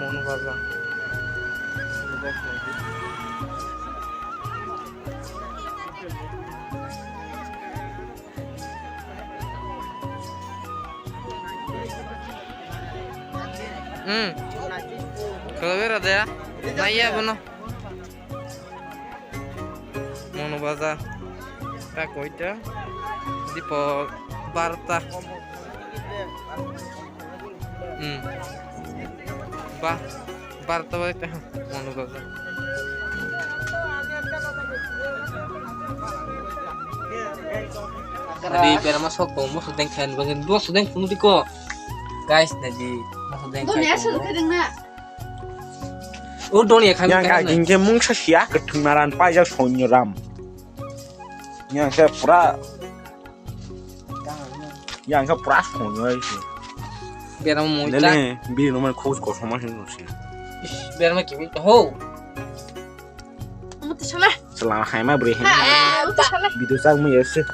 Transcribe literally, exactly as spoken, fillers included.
Baza. Hmm. Kalau bera deh ya. Nah iya benar. Mono baza. Ta koita? Dipo barta. Hmm. Ba, barta bai ta. Mono baza. Adi berma sok tong mo sodeng khen bagin do sodeng phunu diko. Guys, nadi mo sodeng khen. Dunia suru khen na. O doni ekhan yang ka hingke mungsa sia kethung naran paijak sonyo ram. Yang se pura, yang se pura sonyo ai se. Berama moi ta. Nene bini nomor khoj ko soma hin no se. Berama ki ho. Mo to sala. Sala hai ma bre hin. Mo to sala. Bidu sak mo yese.